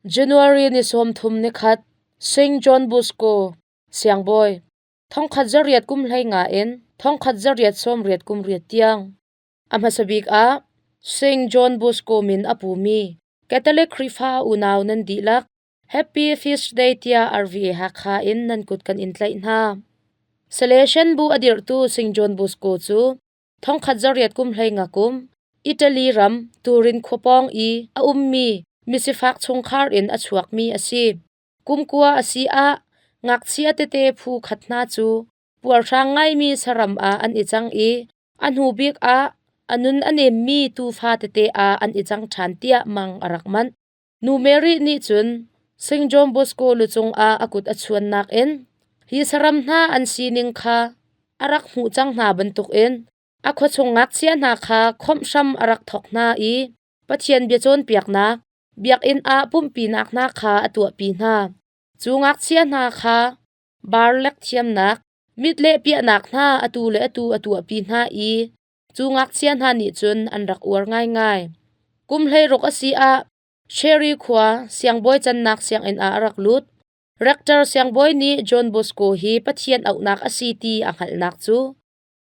January ni 31, St. John Bosco, Siangbawi, thongkhat zariat kum hlei nga in thongkhat zariat sawmriat kum riat tiang. A hmasa bik ah St. John Bosco min a pumi Catholic Khrihfa unau nan dihlak Happy Feast Day tiah RVA Hakha in nan kut kan in tlaih hna. Salesian bu a dirhtu St. John Bosco cu thongkhat zariat kum hlei nga kum Italy ram Turin khua pawng i a ummi misifak chungkhar in a chuakmi a si. Kum kua a si ah ngakchia tete phu khat hna cu puarhrang ngaimi saram ah an i cang i a hnu bik ah a nun a nemmi tuufa tete ah an i cang ṭhan tiah mang a rak manh. Nu Mary nih cun St. John Bosco lu cungah a kut a chuannak in hi saram hna an sining kha a rak hmuh cang hna bantukin a khuachung ngakchia hna kha khawmh hram a rak thawk hna i Pathian bia cawnpiaknak biakinn ah pumhpinak hna kha a tuahpi hna. Cu ngakchia hna kha barlek thiamnak, mit leh piahnak hna atu le atu a tuahpi hna i Cu ngakchia hna nih cun an rak uar ngaingai. Kum 16 a si ah Sherry khua siangbawi cannak sianginn ah a rak lut. Rector siangbawi nih John Bosco hi Pathian auhnak a si ti a hngalhnak cu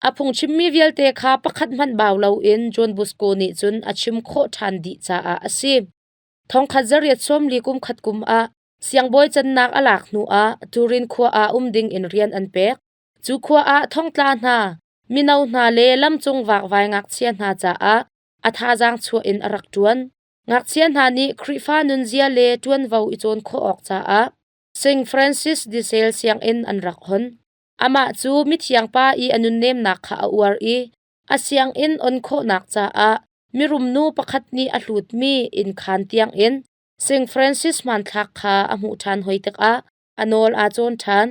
a phungchimmi vialte kha pakhat hmanh bau loin John Bosco nih cun a chim khawh ṭhan dih caah a si. Thongkhat zariat sawmli kum khat kum ah siangbawi cannak a lak hnu ah Turin khua ah um ding in rian an pek. Cu khua ah thongtla hna, mino hna le lamcung vakvai ngakchia hna caah a thazaang chuah in a rak ṭuan. Ngakchia hna nih Khrihfa nunzia le ṭuanvo i cawn khawh awk caah St. Francis de Sales sianginn an rak hon. Amah cu mithiang pa i a nunnemnak kha a uar i a sianginn on khawhnak caah mirum nu pakhat nih a hlutmi innkhaan tiangin St. Francis hmanthlak kha a hmuh ṭhan hoi tikah a nawl aa cawn ṭhan.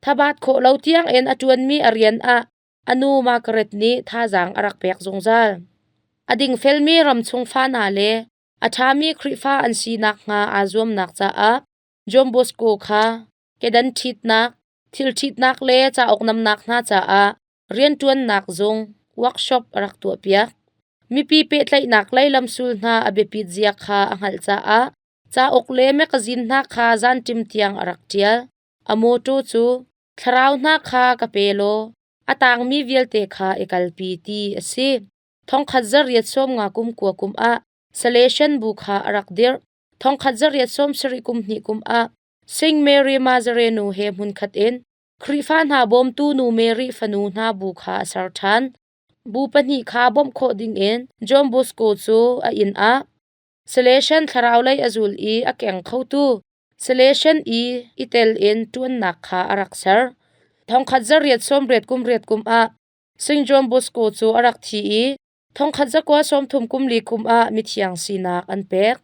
Thabat khawh lo tiangin a ṭuanmi a rian ah a nu Margaret nih thazaang a rak pek zungzal. A dingfelmi ramchung fa hna le a ṭhami Khrihfa an si nakhnga aa zuamnak caah John Bosco kha kedan ṭhitnak, thil ṭhitnak le cauk namnak hna caah rianṭuannak zung workshop a rak tuahpiak. Mipi pehtlaihnak lei lamsul hna a biapit zia kha a hngalh caah Cauk le mekazin hna kha zanṭim tiang a rak ṭial. A mawṭaw cu thlarau hna kha ka pe law a tangmi vialte kha i kalpi ti a si. Thongkhat zariat sawmnga kum kua kum ah Salesian bu kha a rak dirh. Thongkhat zariat sawmsarih kum hnih kum ah Saint Mary Mazarenu he hmunkhat in Khrihfa hna bawmtu nu Mary fanu hna bu kha a ser ṭhan. Bu pahnih kha bawmh khawh dingin John Bosco cu a inn ah Salesian thlarau lei a zul i a keng khotu Salesian i i tel in ṭuannak kha a rak ser. Thongkhat zariat sawmriat kum riat kum ah St. John Bosco cu a rak thi i thongkhat zakua sawmthum kum li kum ah mithiang sinak an pek.